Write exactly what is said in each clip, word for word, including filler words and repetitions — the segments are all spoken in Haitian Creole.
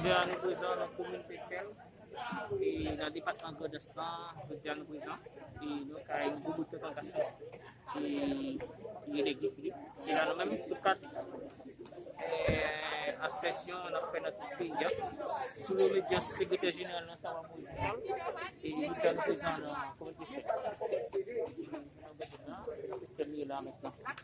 Jodi a nou prezan nan komin Pestèl, e nan depatman Grandans lan, jodi a nou prezan, e nou kay yon gwo bout tantasyon, e li rele Guy Philippe. Se la nou menm sou kat, e, enspeksyon n ap fè nan tout peyi a. Sou lodyans sekretè jeneral nan Sava Moyiz Paul, e jodi a nou prezan nan komin Pestèl. Pestèl li la mentnan. Ah,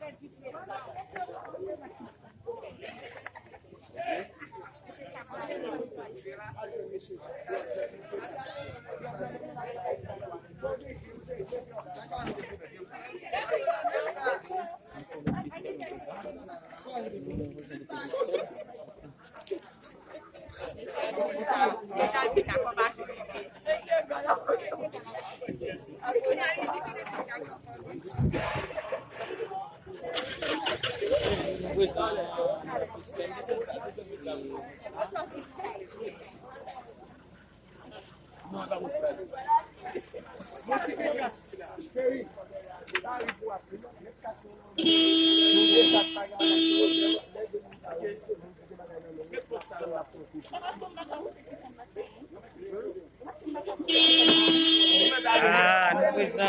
nou prezan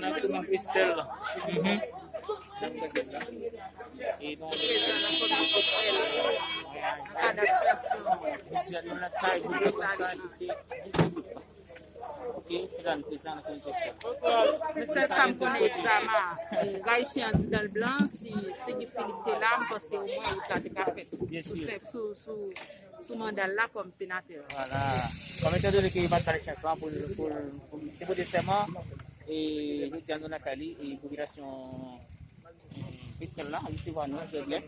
nan komin Pestèl. Mhm. E nou prezan nan komin Pestèl. Nan kad enspeksyon. Jodi a nou nan kay gwo tantasyon ki se Guy Philippe. Ok, se la nou prezan nan komin Pestèl. Men sèl sa m konnen, Exama, e, Rayisyen an di dan l blan, si, si Guy Philippe te la, m panse omwen wout la te ka fèt. Byen si. Sou, sou, sou, sou manda l la kòm senatè. Vwala. Kòm etandone ke yo pa t ba l chans lan pou, pou, pou te pote sèman, e jodi a nou nan kay li, e popilasyon, e, Pestèl la resevwa nou trè byen.